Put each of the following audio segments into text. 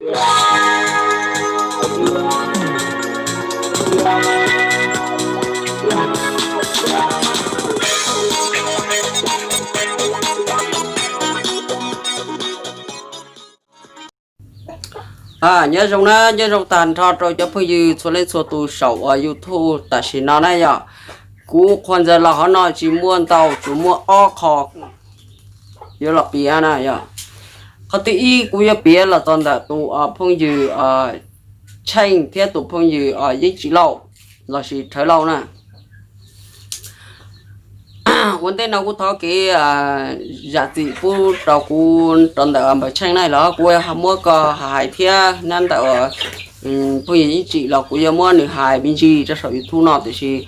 Nyob zoo na, nyob zoo tag nrho rau cov phooj ywg txhua leej txhua tus saum YouTube tam sim no na yom. Kuv qhua ntawv los hov no tsis muaj ntau, tsuas muaj ob qho yuav los piav na yom. Qhov thib ib kuv yuav piav los txog ntawm tus phooj ywg Tsheej thiab tus phooj ywg Yeej Tsim Lauj lossis Rhawv Lauj na. Ua ntej no kuv thov kev zam txim pub rau kuv rau ntawm npawg Tsheej na los kuv muab koj hais thiab nab ntawm phooj ywg Yeej Tsim los kuv yuav muab nws hais me ntsis rau saum YouTube no tiam sis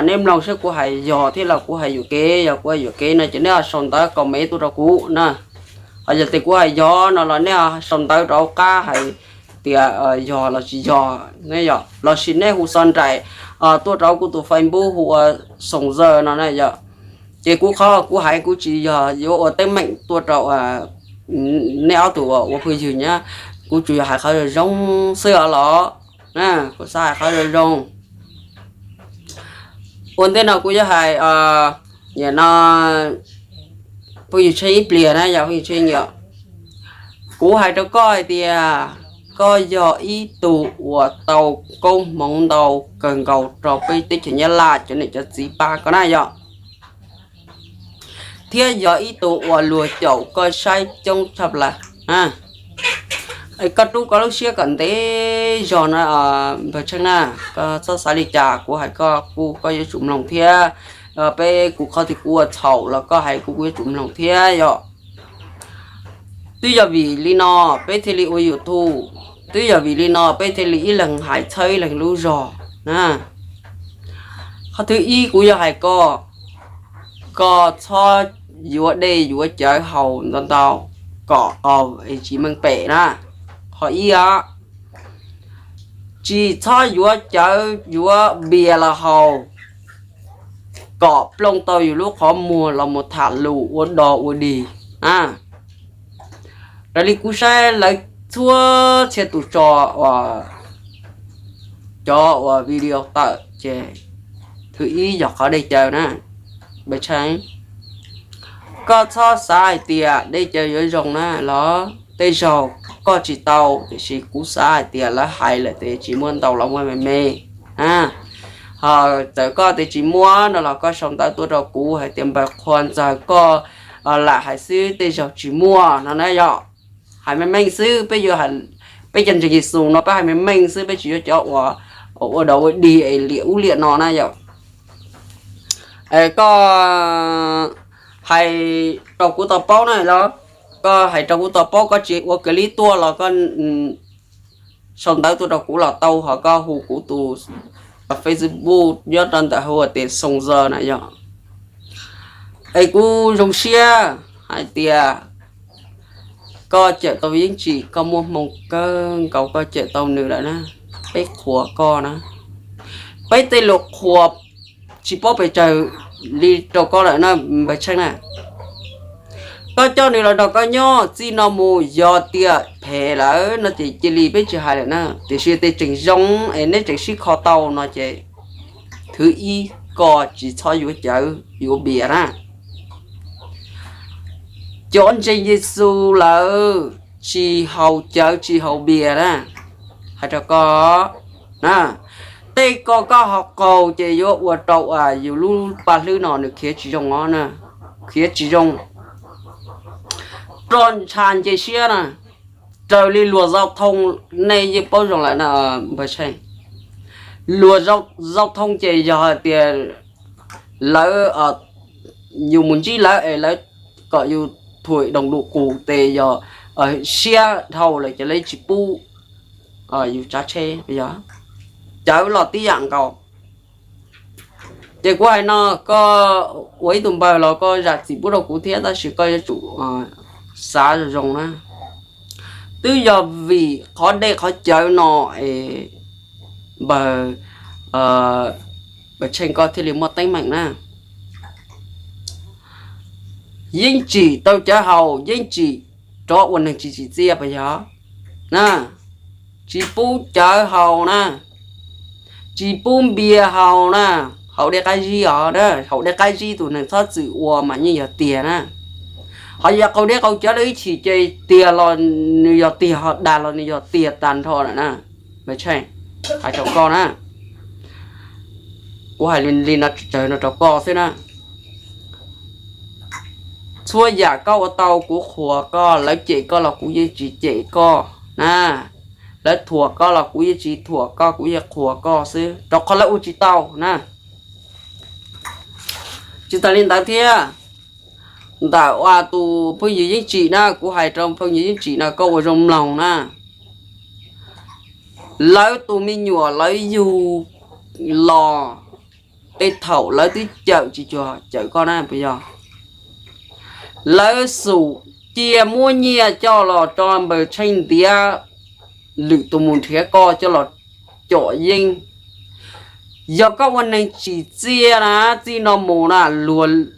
nej mloog saib kuv hais yog thiab los kuv hais yuam kev, yog kuv hais yuam kev no ces nej ho sau ntawv comment tuaj rau kuv na. Ho yog tias kuv hais yog no los nej ho sau ntawv rau qab hais tias yog los tsis yog ne yom, lossis nej hu xov nraim tuaj rau kuv tus Facebook hu ua Xoom Zawg no na yom. Ces kuv qhov kuv hais kuv tsis yog yuav ua teeb meem tuaj rau nej ob tug ua phooj ywg nyab, kuv tsuas yog hais qhov zoo zoo xwb os los, kuv xav hais qhov zoo zoo. Ua ntej no kuv yuav hais, nim no phooj ywg Tsheej ib pliag na yog phooj ywg Tsheej yom, kuv hais rau koj hais tias koj yog ib tug uas tau koob hmoov ntau kawg nkaus rau peb teb chaws Nyab Laj cov niam cov txiv pab koj na yom, thiab yog ib tug uas luag caum koj saib coob tshaj plaws. Koj rub koj lub siab kom ntev zog na npawg Tsheej na, koj txhob xav li cas kuv hais koj kuj koj yuav tsum mloog thiab. Peb kuv qhov twg kuv ua txhaum los koj hais kuv kuv yuav tsum mloog thiab yom. Twb yog vim li no peb thiaj li ua YouTube, twb yog vim li no peb thiaj li ib leeg hais txhawb ib leeg lub zog na. Qhov thib ib kuv yuav hais koj, koj txhob yuav dej yuav cawv haus ntau ntau kom qaug es tsis meej pem na. Qhov ib os, tsis txhob yuav cawv yuav npias los haus kom plooj tau yus lub qhov muag los mus tham lus ua dog ua dig. Raws li kuv saib lawv txhua txhia tus tso uas cov uas video tawm ces thib ib yog qhov dej cawv na. Npawg Tsheej, koj txhob xav hais tias dej cawv yuav zoo na los tej zaug koj tsis tau, tiam sis kuv xav hais tias lawv hais lawm ces tsis muaj ntau los muaj me me. Ho txawm koj tias tsis muaj no los koj sau ntawv tuaj rau kuv hais tias npawg qhua ntxawg koj lam hais xwb tej zaug tsis muaj no na yom. Hais meej meej xwb, peb yuav, peb cov ntseeg Yexus no peb hais meej meej xwb, peb tsis yuav cov uas ua dog ua dig es liam ub liam no na yom. Koj hais rau kuv tau paub na los, koj hais rau kuv tau paub, koj tsis ua clip tuaj los koj sau ntawv tuaj rau kuv los tau, ho koj hu kuv tus Facebook nyob rau ntawm hu ua tias Xoom Zawg na yom. Es kuv zoo siab hais tias koj cawm tau Yeej Tsim, koj muaj hmoo kawg nkaus koj cawm tau nws lawm na. Peb qhuas koj na, peb tej lus qhuas tsis paub pes tsawg li rau koj lawm na npawg Tsheej na. Koj coj nws los nrog koj nyob, txij no mus yog tias phem lawm no ces cia li peb tsis hais lawm na, tiam sis tej tseem zoo es neb tseem sib kho tau no ces thib ib, koj tsis txhob yuav cawv yuav npias na. Cov ntseeg Yexus lawm tsis haus cawv tsis haus npias na, hais rau koj na. Tej ko koj ho qaug ces yuav ua rau yus lub paj hlwb no nws khiav tsis zoo os na, khiav tsis zoo, roj ntsha nce siab na. Raws li luag zau thoo, nej yeej paub zoo lawm na npawg Tsheej. Luag zau thoo ces yog hais tias lawv, yus mus ntsib lawv es lawv kom yus thuam doos lus qus ces yog siab dhau lawm ces lawv tsis pub yus tsav tsheb, yog cawv los tib yam nkaus. Ces kuv hais no, koj ua ib tug npawg los koj zam txim pub rau kuv thiab, tab sis koj yuav tsum xav zoo zoo na. Twb yog vim qhov dej qhov cawv no es npawg, npawg Tsheej koj thiaj li muaj teeb meem na. Yeej Tsim tau cawv haus, Yeej Tsim rov ua neeg tsis tsim txiaj puas yog? na, tsis pub cawv haus na, tsis pub npias haus na, haus dej qab zib os na, haus dej qab zib tus neeg txhob txwm ua mas yeej yog tiag na. Ho yog qaug dej qaug cawv lawm ib chim ces tiag los nws yog tiag, ho dag los nws yog tiag tag nrho lawm na. Npawg Tsheej, hais rau koj na, kuv hais li no tsawg no rau koj xwb na. Txhua yam koj ua tau kuv qhuas koj, lawv cem koj los kuv yeej tsis cem koj na, lawv thuam koj los kuv yeej tsis thuam koj, kuv yeej qhuas koj xwb rau qhov lawv ua tsis tau na. Tsis tas li ntawd thiab, ntawm uas tus phooj ywg Yeej Tsim na, kuv hais rau phooj ywg Yeej Tsim no koj ua zoo mloog na. Lawv tus me nyuam lawv yug los, tej thaum lawv twb cawm tsis cuag cawm koj na puas yog? Lawv xub cia muab nyiaj coj los rau Npawg Tsheej ntiav, lwm tus mus nrhiav koj coj los com yeeb. Yog koj ua neeg tsim txiaj na, txij no mus na, luag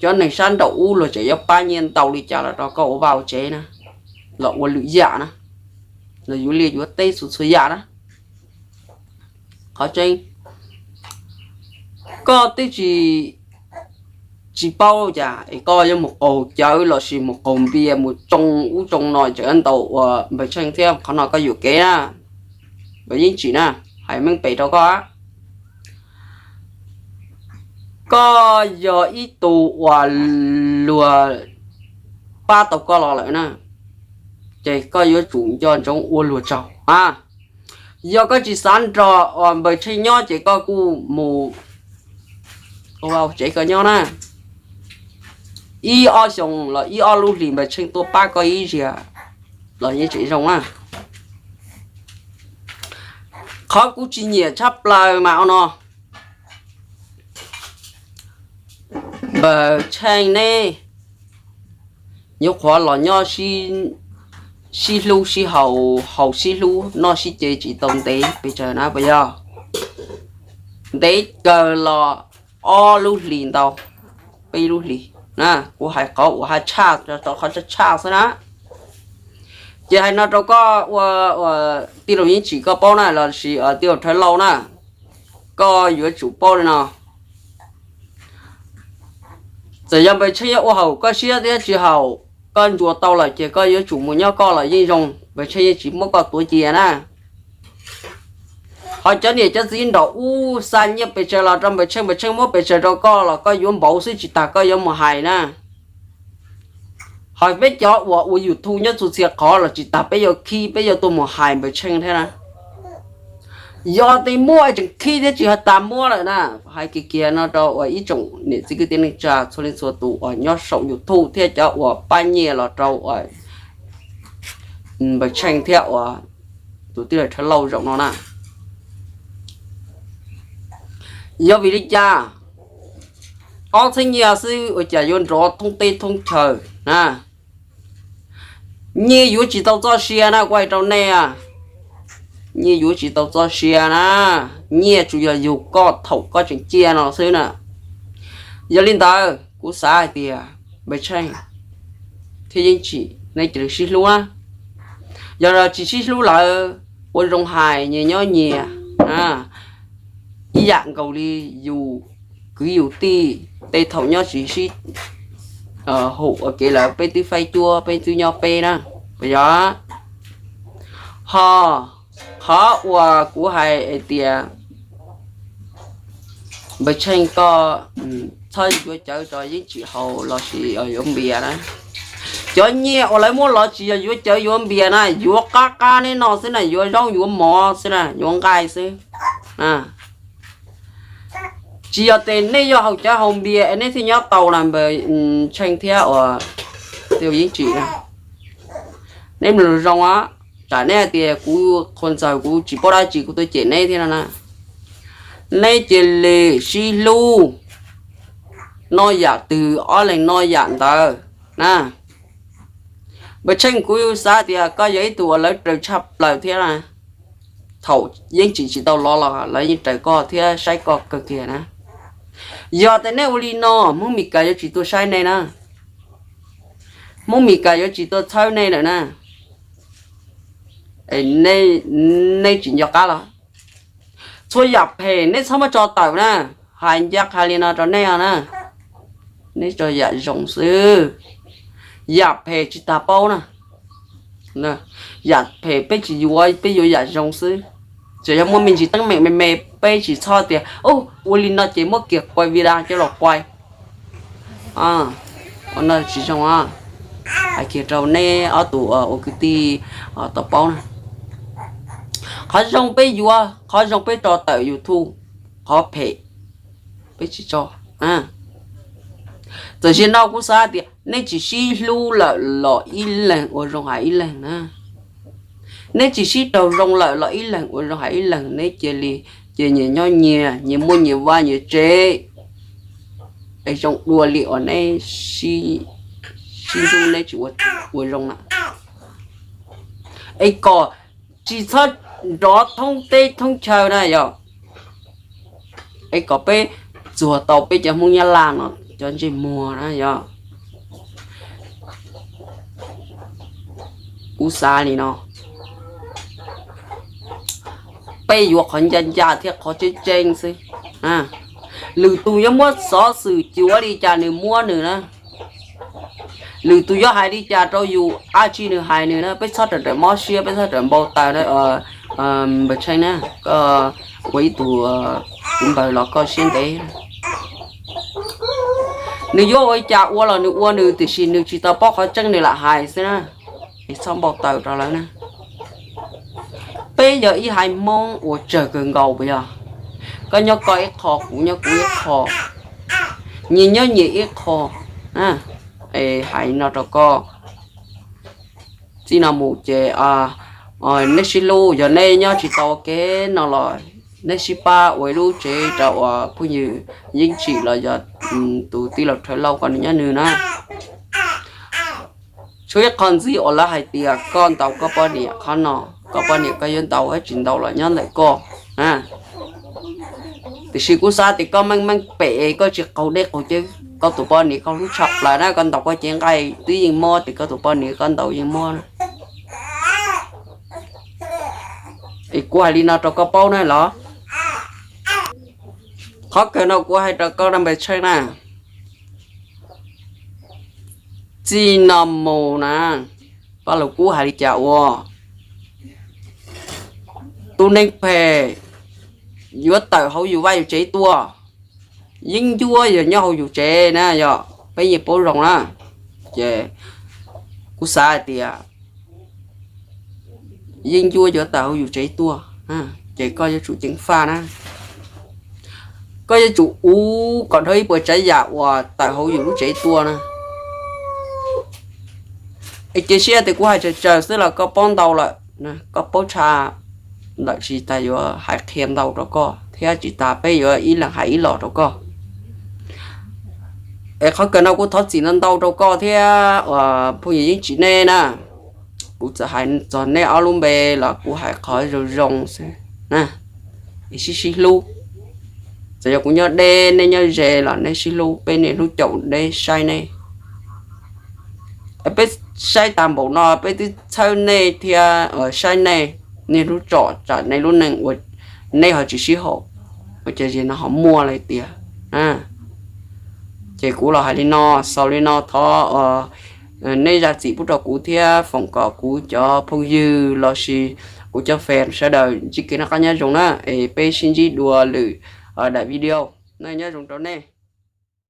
cov neeg sab nraum ub luag tseem yuav pab nyiaj ntau li cas los rau koj ua vaj ua tsev na, los ua lwm yam na, los yuav liaj yuav teb txhua txhua yam na. Qhov tseeb, koj twb tsis, tsis paub cas es koj yuav mus qaug cawv los sis mus qaug npias mus tsoo ub tsoo no, tseem ntau uas Npawg Tsheej thiab, qhov no koj yuam kev na. Npawg Yeej Tsim na, hais meej pem rau koj, koj yog ib tug uas luag pab tau koj los lawm na, ces koj yuav tsum nco ntsoov ua luag tsaug a. Yog koj tsis xav nrog uas Npawg Tsheej nyob ces koj kuj mus ua tsev koj nyob na. Ib ob xyoos los ib ob lub hlis Npawg Tsheej tuaj pab koj ib zaug los yeej tseem zoo na. Qhov kuv tsis nyiam tshaj plaws mas ua no, Npawg Tsheej neb nyuam qhuav los nyob sib hlub sib haus, haus sib hlub noj sib ce tsis tau ntev pes tsawg na puas yog? Ntev kawg los ob lub hlis ntau, peb lub hlis na. Kuv hais qhov uas haj tshaj, qhov tshaj tshaj xwb na. Ces hais no rau koj ua, tij laug Yeej Tsim koj paub na, los sis tij laug Rhawv Lauj na, koj yuav tsum paub li no. Txawm yog Npawg Tsheej yuav ua haum koj siab thiab tsis haum, koj ntsuas tau lawm ces koj yuav tsum mus nyob koj los yeej zoo, Npawg Tsheej yeej tsis muab koj tuav cia na. Ho cov niam cov txiv nraum ub xa nyiaj pes tsawg los rau Npawg Tsheej, Npawg Tsheej muab pes tsawg rau koj los koj yuav npauv xwb, tsis tas koj yuav mus hais na. Ho peb cov uas ua YouTube nyob txhua txhia qhov los tsis tas peb yuav khib, peb yuav tuaj mus hais Npawg Tsheej thiab na. Yog tias muaj tseem khib thiab, tsis tas muab lawm na. Hais kiag kiag no rau uas ib tsoom niam txiv kwv tij neej tsa txhua leej txhua tus uas nyob saum YouTube thiab cov uas pab nyiaj los rau uas Npawg Tsheej thiab uas tus tij laug Rhawv Lauj zaum no na. Yog vim li cas? Ob txheeb nyiaj xwb ua cas yuav nrov thoob teb thoob chaw na? Nyiaj yuav tsis tau txoj sia na, kuv hais rau nej, nyiaj yuav tsis tau txoj sia na. Nyiaj tsuas yog yug koj thaum koj tseem ciaj no xwb na. Yog li ntawd kuv xav hais tias Npawg Tsheej thiab Yeej Tsim nej cia li sib hlub na. Yog tsis sib hlub lawm, ua zoo hais nyias nyob nyias, ib yam nkaus li yus kwv yus tij, tej thaum nyob tsis sib haum ua ke lawm peb twb faib cuab peb twb nyob peb na, puas yog? Ho qhov uas kuv hais hais tias Npawg Tsheej koj txhob yuav cawv rau Yeej Tsim haus los sis yuav npias na. Cov nyiaj uas lawv muab los tsis yog yuav cawv yuav npias na, yuav qab qab neb noj xwb na, yuav zaub yuav mov xwb na, yuav nqaij xwb. Tsis yog tias nej yuav haus cawv haus npias es nej thiaj nyob tau na Npawg Tsheej thiab uas Yeej Tsim na. Neb mloog zoo, tsam neb hais tias kuv qhua ntxawg kuv tsis paub dab tsi kuv tuaj cem neb thiab no na. Neb cia li sib hlub, noj yam twg ob leeg noj yam ntawd na. Npawg Tsheej kuv xav tias koj yog ib tug uas lawv raws tshaj plaws thiab na. Thaum Yeej Tsim tsis tau los los lawv yeej raws koj thiab saib koj kawg kiag na. Yog tias nej ua li no, Hmoob Mes Kas yuav tsis tuaj saib nej na. Hmoob Mes Kas yuav tsis tuaj txhawb nej lawm na. Nej tsis nco qab los? Txhua yam phem nej txhob muab tso tawm na. Hais ncaj qha li no rau nej os na, nej tso yam zoo xwb. Yam phem tsis tas paub na. Yam phem peb tsis yuav, peb yuav yam zoo xwb. Txawm yog muaj me ntsis teeb meem me me, peb tsis txhob tias ua li no ces muab kiag quaj vi da coj los quaj. Ua no tsis zoo. Hais kiag rau nej ob tug ua kwv tij tau paub na. Qhov zoo peb yuav, qhov zoo peb tso tawm YouTube, qhov phem peb tsis tso. Txawm zaum no kuv xav tias nej tsis sib hlub lawm los ib leeg ua zoo hais ib leeg na. Nej tsis sib raug zoo lawm los ib leeg ua zoo hais ib leeg, nej cia li, cia nyias nyob nyias, nyias muaj nyias vaj nyias tsev, es zoo dua li uas nej sib hlub, nej tsis ua zoo na. Es kom tsis txhob nrov thoob teb thoob chaw na yog, es kom peb txuag tau peb cov Hmoob Nyab Laj no cov ntsej muag na yog. Kuv xav li no, peb yuav qhov ncaj ncaj thiab qhov tseeb tseeb xwb. Lwm tus yuav muab xov xwm cuav li cas nws muab nws na. Lwm tus yuav hais li cas rau yus dab tsi nws hais nws na. Peb txhob rawm rawm mob siab, peb txhob rawm npau taws na. Npawg Tsheej na, koj ua ib tug kuv npawg los koj siab ntev. Nws yuav ua li cas ua los nws ua nws, tiam sis nws tsis tau paub qhov tseeb nws lam hais xwb na. Es txhob npau taws rau lawv na. Peb yog ib haiv Hmoob uas tsawg kawg nkaus puas yog? Koj nyob koj ib qho, kuv nyob kuv ib qho, nyias nyob nyias ib qho. Es hais no rau koj, txij no mus ces nej sib hlub, yog nej nyob tsis tau ua ke no los nej sib pab ua ib lub tsev rau uas phooj ywg Yeeb Tsim los yog tus tij laug Rhawv Lauj ko nws nyob nws na. Tshuav ib qho ntxiv uas lawv hais tias koj ntaus koj poj niam qhov no, koj poj niam koj yuav ntaus tsis ntaus los nyob ntawm koj. Tiam sis kuv xav tias koj meej meej pem, koj tsis qaug dej qaug cawv, koj tus poj niam koj hlub tshaj plaws na, koj ntaus koj cev nqaij twb yeej mob, tias koj tus poj niam koj ntaus yeej mob na. Es kuv hais li no rau koj paub na los. Qhov kawg no kuv hais rau koj na npawg Tsheej na, txij no mus na, Paj Lug Kub hais li cas ua, tus neeg phem yuav tawm hauv yus vaj yus tsev tuaj, yeeb ncuab yog nyob hauv yus tsev na, yog peb yeej paub zoo na. Ces kuv xav hais tias yeeb ncuab yuav tawm hauv yus tsev tuaj, ces koj yuav tsum ceev faj na. Koj yuav tsum ua kom dhau ib puas tsav yam uas tawm hauv yus lub tsev tuaj na. Es cia siab tias kuv hais tsawg tsawg xwb los koj paub ntau lawm, koj paub tshaj lawm, tsis tas yuav hais qhia ntau rau koj thiab tsis tas peb yuav ib leeg hais ib los rau koj. Es qhov kawg no kuv thov txim ntau ntau rau koj thiab uas phooj ywg Yeeb Tsim nej na. Kuv txawm hais txog nej ob lub npe los kuv hais qhov zoo zoo xwb, es sib sib hlub. Txawm yog kuv nyob deb nej nyob ze los nej sib hlub, peb niaj hnub caum deb saib nej. Peb saib tag npaum no peb twb txhawb nej thiab saib nej, niaj hnub tsom tsam nej lub neej ua, nej ho tsis sib haum, ua cas zaum no ho muaj li tiag. Ces kuv los hais li no, xaus li no, thov nej zam txim pub rau kuv thiab foom kom kuv cov phooj ywg lossis kuv cov fans sawv daws ntsib kev noj qab nyob zoo na, es peb sib ntsib dua lwm daim video. Nej nyob zoo rau nej.